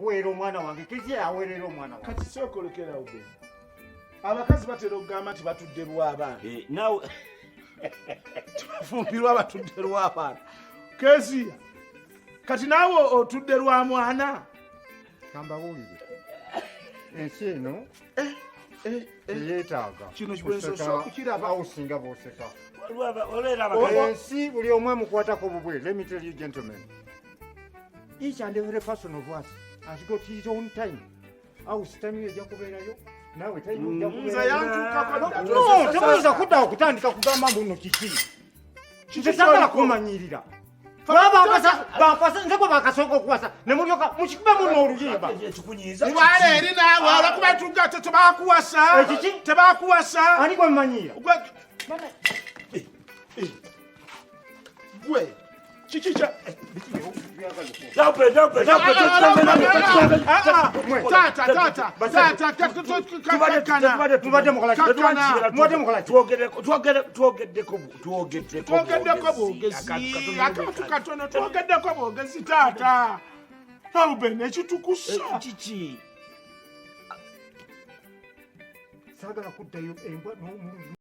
Okuweera omwana wange, Kezia aweerera omwana wange. Kati sooka olekerawo be. Abakazi batera okugamba nti batudde lw'abaana. Eh, naawe Tebafumbirwa, batudde lw'abaana. Keziya, kati naawe otudde lwa mwana. Kambabuulire, ensi eno teyeetaaga Kino bwe nsoose kuseka okukiraba. awo singa bw'oseka. Olwera abakazi Ensi buli omu emukwatako bubwe. Let me tell you, gentlemen, each and every person of us has got his own time. Awo time ejja kubeerayo, naawe time ojja Nze kubeerayo. yantuukako dda. No, temuyinza kuddawo kutandika kugamba mbu nno kiki. Nze saagala kumanyirira. Bampasa nze gwe bakasooka okuwasa ne mulyoka mukikube muno oluyimba. Ekikunyiiza? Twala eri naawe, olwokuba tuga tebakuwasa. Ekiki? Tebakuwasa. Ani gwe mmanyiira? Gwe kiki kya Daupe, daupe, daupe, Taata, taata, taata, kakkana. Mubadde mukola ki? Kakkana. Mubadde mukola ki? Twogeddeko twogeddeko. Twogeddeko bwogezi, akantu katono, twogeddeko bwogezi. Taata Ruben, ekitukusa Kiki? Saagala kuddayo embwa n'omulundi.